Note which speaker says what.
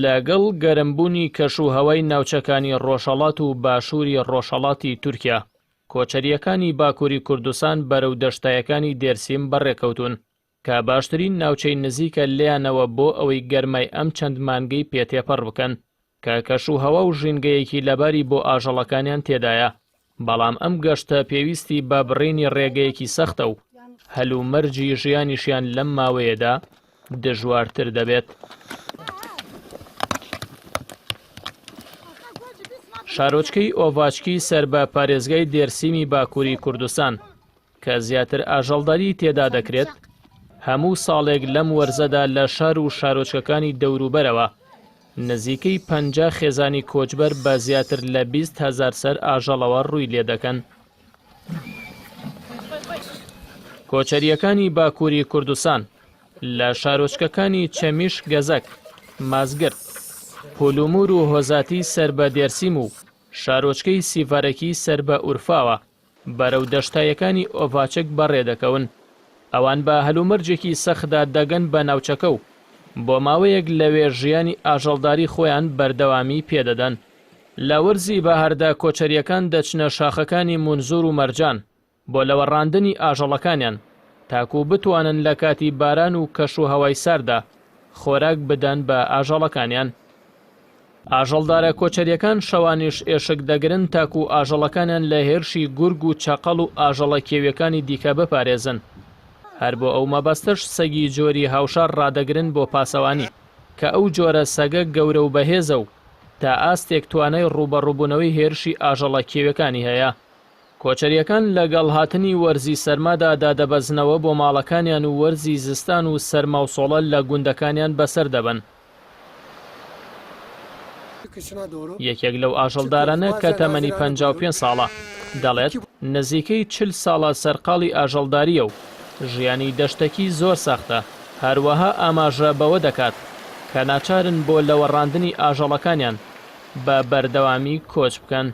Speaker 1: لەگەڵ گەرمبوونی کەشوهەوای ناوچەکانی ڕۆژهەڵات و باشووری ڕۆژهەڵاتی تورکیا، کۆچەرییەکانی باکووری کوردستان بەرەو دەشتایەکانی دێرسیم بەڕێکەوتوون، کە باشترین ناوچەی نزیکە لێیانەوە بۆ ئەوەی گەرمای ئەم چەند مانگەی پێ تێپەڕ بکەن، کە کەشوهەوا و ژینگەیەکی لەباری بۆ ئاژەڵەکانیان تێدایە، بەڵام ئەم گەشتە پێویستی بە بڕینی ڕێگەیەکی سەختە و هەلومەرجی ژیانیشیان لەم ماوەیەدا دژوارتر دەبێت. شارۆچکەی ئۆڤاچکی سەر بە پارێزگای دێرسیمی باکووری کوردستان، کە زیاتر ئاژەڵداری تێدا دەکرێت، هەموو ساڵێک لەم وەرزەدا لە شار و شارۆچکەکانی دەوروبەرەوە نزیکەی 50 خێزانی کۆچبەر بە زیاتر لە 20 هەزار سەر ئاژەڵەوە ڕووی لێدەکەن. کۆچەرییەکانی باکووری کوردستان لە شارۆچکەکانی چەمیش گەزەک، مازگرد، پولومور و هۆزاتی سەر بە دێرسیم و شارۆچکەی سیڤارەکی سەر بە ئورفاوە بەرەو دەشتاییەکانی ئۆڤاچک بەڕێ دەکەون. ئەوان بە هەلومەرجێکی سەختدا دەگەن بە ناوچەکە و بۆ ماوەیەک لەوێ ژیانی ئاژەڵداری خۆیان بەردەوامی پێ دەدەن. لە وەرزی بەهاردا کۆچەرییەکان دەچنە شاخەکانی مونزور و مەرجان بۆ لەوەڕاندنی ئاژەڵەکانیان تاکوو بتوانن لە کاتی باران و کەشوهەوای سارددا خۆراک بدەن بە ئاژەڵەکانیان. ئاژەڵدارە کۆچەرییەکان شەوانیش ئێشک دەگرن تاکوو ئاژەڵەکانیان لە هێرشی گورگ و چەقەڵ و ئاژەڵە کێوییەکانی دیکە بپارێزن. هەر بۆ ئەو مەبەستەش سەگی جۆری هاوشار ڕادەگرن بۆ پاسەوانی، کە ئەو جۆرە سەگە گەورە و بەهێزە و تا ئاستێک توانای ڕووبەڕووبوونەوەی هێرشی ئاژەڵە کێوییەکانی هەیە. کۆچەرییەکان لەگەڵ هاتنی وەرزی سەرمادا دادەبەزنەوە بۆ ماڵەکانیان و وەرزی زستان و سەرما و سۆڵە لە گوندەکانیان بەسەر دەبەن. یەکێک لەو ئاژەڵدارانە کە تەمەنی 55 ساڵە، دەڵێت، نزیکەی 40 ساڵە سەرقاڵی ئاژەڵدارییە و ژیانی دەشتەکی زۆر سەختە، هەروەها ئاماژە بەوە دەکات کە ناچارن بۆ لەوەڕاندنی ئاژەڵەکانیان بە بەردەوامی کۆچ بکەن.